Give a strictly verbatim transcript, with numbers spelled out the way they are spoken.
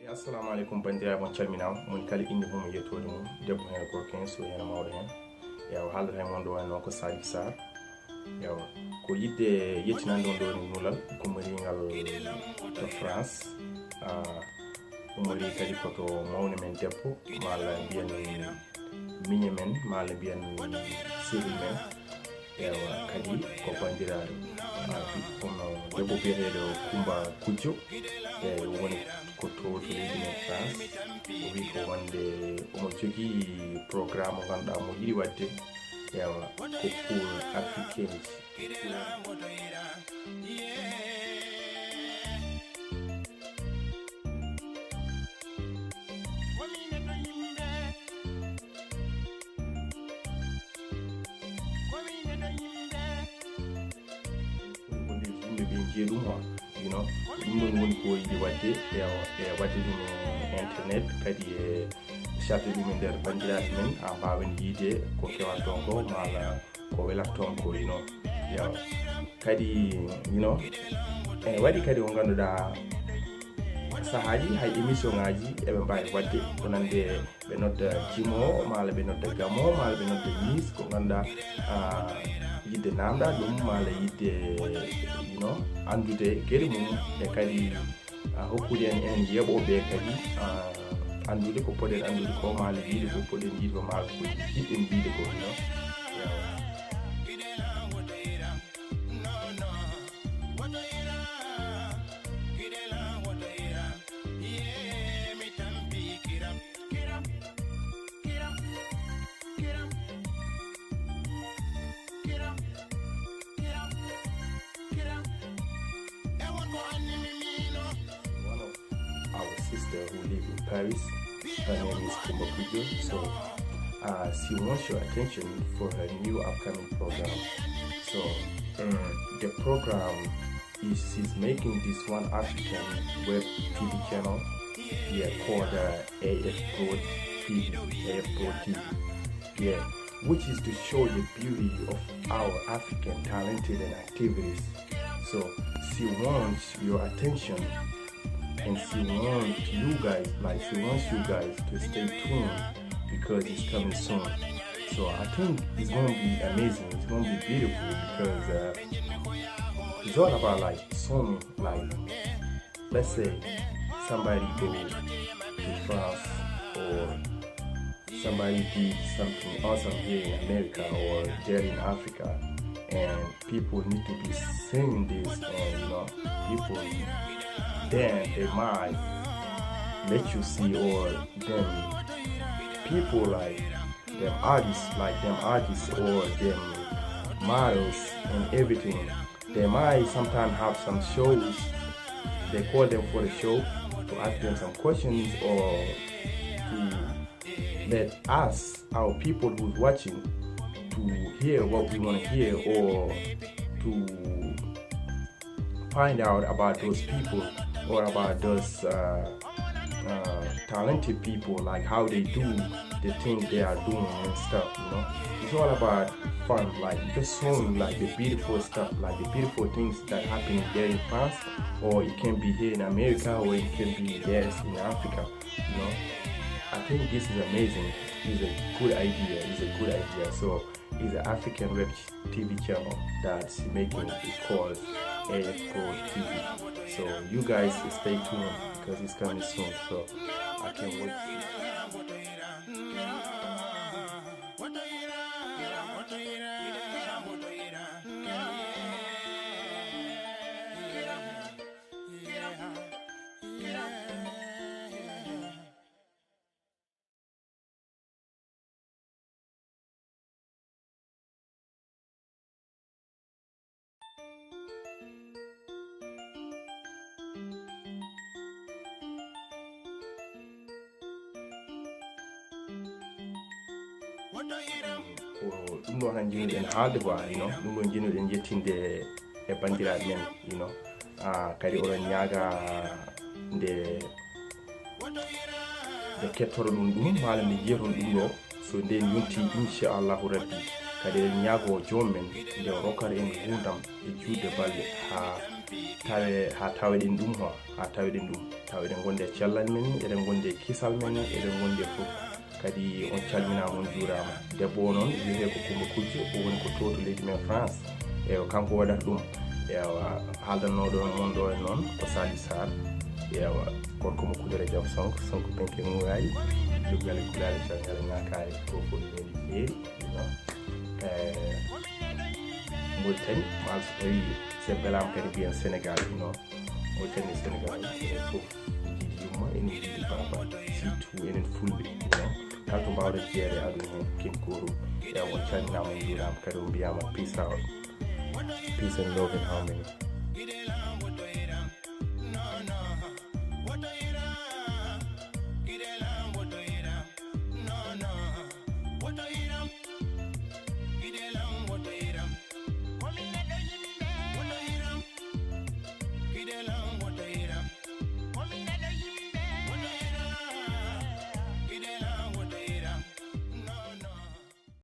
Assalamu aleykum, banndiraaɓe, on calminaama. Moni kala innde mum e yettoode mum, debbo heen, gorko heen, so heen, mawɗo heen. Yawa, haaldata e mon ɗo wano ko Salif Sarr. Yawa, ko yiɗde yettinande on ɗo ni nulal, ummoringal to France. Ah, ummori kadi ko to mawni men debbo, malla mbiyen miñe men, malla mbiyen sehil men. Ewa, kadi ko banndiraaɗo. Ah, kono debbo biyeteeɗo Kumba Kujjo, e woni ko to, to leydi men France. O wi ko wonde omo jogii programme mo ngannduɗaa mo yiɗi waɗde. Ewa, ko pour africain ji. Wonde yimɓe ɓe njiya ɗum, o, you know, ɗum ɗon woni ko yiɗi waɗde, e, e waɗde ɗum e internet, kadi e carte ɗum e nder banndiraaɓe men, haa mbaawen yiide ko kewaton ko, malla ko welat toon ko, you know. Yawa. Kadi, you know, ene waɗi kadi ko ngannduɗaa sahaaji, hay émission ŋaaji eɓe mbaawi waɗde ko nande ɓe nodda Jimo, malla ɓe nodda Gamo, malla ɓe nodda Niis, ko ngannduɗaa, ah, yiɗde naamndaa ɗum, malla yiɗde, you know, anndude geɗe mum, e kadi, ah, hokkude en, enen yeeɓooɓe kadi, ah, anndude ko poɗen anndude ko, malla yiide ko poɗen yiide ko, malla ko jiɗɗen yiide ko, you know. One of our sister who live in Paris, her name is Kumba Kujjo. So, uh, she wants your attention for her new upcoming program. So, mm, the program is she's making this one African web T V channel, yeah, called, uh, A F Pro T V. A F Pro T V. Yeah, which is to show the beauty of our African talented and activities. So she wants your attention, and she wants you guys, like, she wants you guys to stay tuned because it's coming soon. So I think it's gonna be amazing. It's gonna be beautiful because, uh, it's all about, like, showing, like, let's say somebody go to France, or somebody did something awesome here in America or there in Africa, and people need to be seeing this, and, you know, people, then they might let you see, or then people like them artists, like them artists or them models and everything. They might sometimes have some shows. They call them for the show to ask them some questions, or to let us, our people who's watching, to hear what we wanna hear, or to find out about those people, or about those, uh, uh, talented people, like, how they do the things they are doing and stuff, you know. It's all about fun, like, just showing, like, the beautiful stuff, like, the beautiful things that happen there in France, or it can be here in America, or it can be there in Africa, you know. I think this is amazing. It's a good idea. It's a good idea. So it's an African web T V channel that's making it called A F Pro T V. So you guys stay tuned because it's coming soon. So I can't wait. Ko ɗum ɗo tan njiɗnoɗen haalde quoi, you know, ɗum ɗo njiɗnoɗen yettinde e banndiraaɓe men, you know. Ah, kadi oɗon ñaaga nde, nde kettoron ɗum, maa nde njiyaton ɗum ɗo. So nde yonti, inchallahu rabbi, kadi eɗen ñaago joom men nde o rokkata en nguurndam e juutde balɗe haa Tawe, ha taweɗen ɗum ho, ha taweɗen ɗum. Tawa eɗen gondi e cellal men, eɗen gondi e kisal men, eɗen gondi e fof. Kadi on calminaama, on juuraama. Debbo o noon wiyetee ko Coumba Kujje, o woni ko to to leydi men France. Ewa, kanko waɗata ɗum. Ewa, haaldannoɗo mon ɗo e noon ko Saliou Sarr. Ewa, gorko mo Kudere Jam Sonko, Sonko penke ŋuuraaji, joggaale gulaale, calngaale ŋaakaare, ko fof leeri leeri, you know. Eh, Mauritanie, maa so tawi se belaama kadi mbiyen Sénégal, you know. Mauritanie e Sénégal, enen fof en jiidi yumma, enen jiidi baaba, surtout enen fulɓe, you know. Kala to mbaawɗen jeyeede e aduna heen, ken goorum. Ewa, on calminaama, on njuuraama, kadi on mbiyaama peace out. Peace and love in harmony.